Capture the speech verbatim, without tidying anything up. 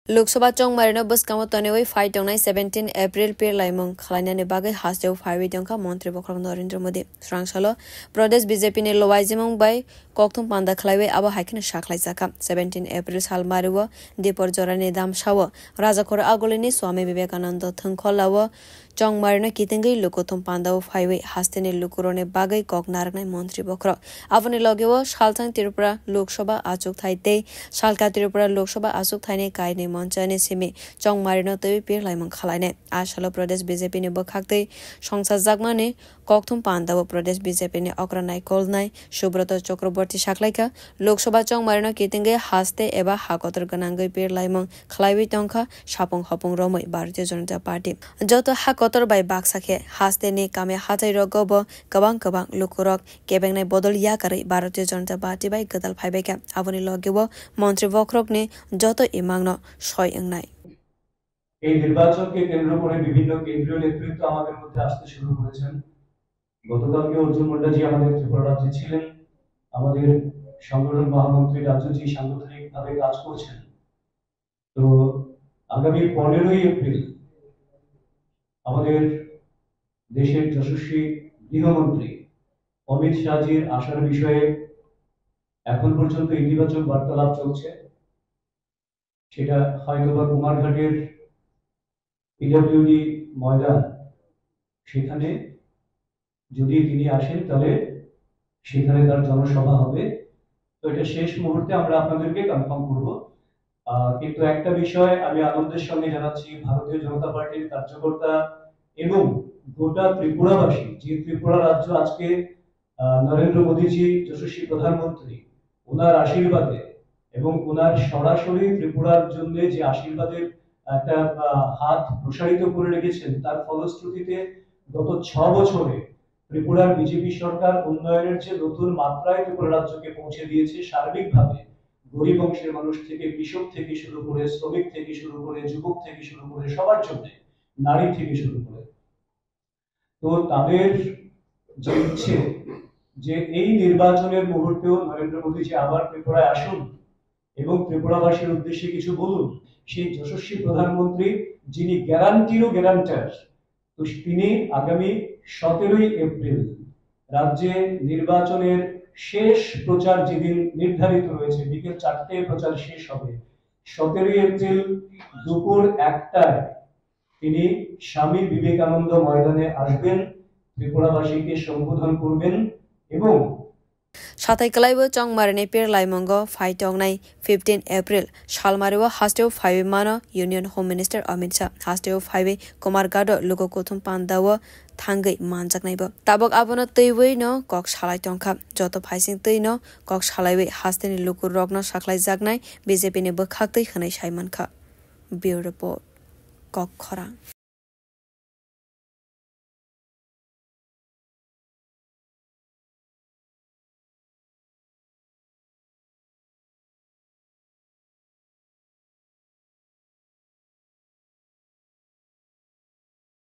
Lok Sabha chongmarino bwskango tonwi phai tongnai seventeen April pirlaimung khwlainani bagwi hasteo phaiwi tongkha Montri Bokhorok Narendra Modi. Swrangsalo Pradesh B J P ni lowaijimung bai kokthum panda khwlaiwi abo hai kheno sakhlaijakha. Seventeen April salmario Dipor jorani damsao Rajakhor Agulini Swami Vivekananda thwngkholao chongmarino kitingwi lukuthum pandao phaiwi hasteni lukurokni bagwi kok narwknai Montri Bokhorok. Aboni logeo salthang Tripura Lok Sabha achukthai tei salka Tripura Lok Sabha achukthaini kainwi monchani simi chongmarino twiwi pirlaimung khwlainai. A salo Pradesh B J P ni bwkhaktwi songchajakmani kokthum pandao Pradesh B J P ni okra naikolnai Subroto Chakraborty saklaikha, Lok Sabha chongmarino kitingwi haste eba ha kotor gwnangwi pirlaimung khwlaiwi tongkha sapung hopung romwi Bharatiya Janata Party. Joto ha kotor bai baksa khe hasteni kami hachairogo bo kwbang kwbang lukurok kebengnai bodol yakarwi Bharatiya Janata Party bai gwdal phaibaikha. Aboni logeo Montri Bokhorokni joto imangno soi wngnai. এই নির্বাচনকে কেন্দ্র করে বিভিন্ন কেন্দ্রীয় নেতৃত্ব আমাদের মধ্যে আসতে শুরু করেছেন। গতকালকে অর্জুন মুন্ডাজি আমাদের ত্রিপুরা রাজ্যে ছিলেন, আমাদের সংগঠন মহামন্ত্রী রাজুজি সাংগঠনিকভাবে কাজ করছেন। তো আগামী পনেরোই এপ্রিল আমাদের দেশের যশস্বী গৃহমন্ত্রী অমিত শাহজির আসার বিষয়ে এখন পর্যন্ত ইতিবাচক বার্তালাপ চলছে। সেটা হয়তো বা কুমারঘাটের পিডব্লিউডি ময়দান, সেখানে যদি তিনি আসেন, তাহলে সেখানে তার জনসভা হবে। তো এটা শেষ মুহূর্তে আমরা আপনাদেরকে কনফার্ম করব। আহ, কিন্তু একটা বিষয় আমি আনন্দের সঙ্গে জানাচ্ছি, ভারতীয় জনতা পার্টির কার্যকর্তা এবং গোটা ত্রিপুরাবাসী, যে ত্রিপুরা রাজ্য আজকে, আহ, নরেন্দ্র মোদীজি যশস্বী প্রধানমন্ত্রী, ওনার আশীর্বাদে এবং ওনার সরাসরি ত্রিপুরার জন্য যে আশীর্বাদের একটা, আহ, হাত প্রসারিত করে রেখেছেন, তার ফলশ্রুতিতে গত ছ বছরে ত্রিপুরার বিজেপি সরকার উন্নয়নের যে নতুন মাত্রায় ত্রিপুরা রাজ্যকে পৌঁছে দিয়েছে, সার্বিকভাবে গরিব অংশের মানুষ থেকে, কৃষক থেকে শুরু করে, শ্রমিক থেকে শুরু করে, যুবক থেকে শুরু করে, সবার জন্য, নারী থেকে শুরু করে। তো তাদের যে ইচ্ছে যে এই নির্বাচনের মুহূর্তেও নরেন্দ্র মোদীজি আবার ত্রিপুরায় আসুন এবং ত্রিপুরাবাসীর উদ্দেশ্যে কিছু বলুন, সেই যশস্বী প্রধানমন্ত্রী, যিনি গ্যারান্টিরও গ্যারান্টার, তো তিনি আগামী সতেরোই এপ্রিল রাজ্যে নির্বাচনের শেষ প্রচার যেদিন নির্ধারিত রয়েছে, বিকেল চারটে প্রচার শেষ হবে, সতেরোই এপ্রিল দুপুর একটায় তিনি স্বামী বিবেকানন্দ ময়দানে আসবেন, ত্রিপুরাবাসীকে সম্বোধন করবেন এবং Satai kwlaibo chongmarini pirlaimungo phai tongnai fifteen April salmario hasteo phaiwi mano Union Home Minister Amit Shah. Hasteo phaiwi Kumarghato luku kuthum pandao thangwi manjaknaibo. Tabok abono twiwi no kok salai tongkha. Joto phaising twi no kok salaiwi hasteni lukurokno sakhlaijaknai B J P ni bwkhaktwi hwnwi sai mankha. Bureau Report, Kok Khorang.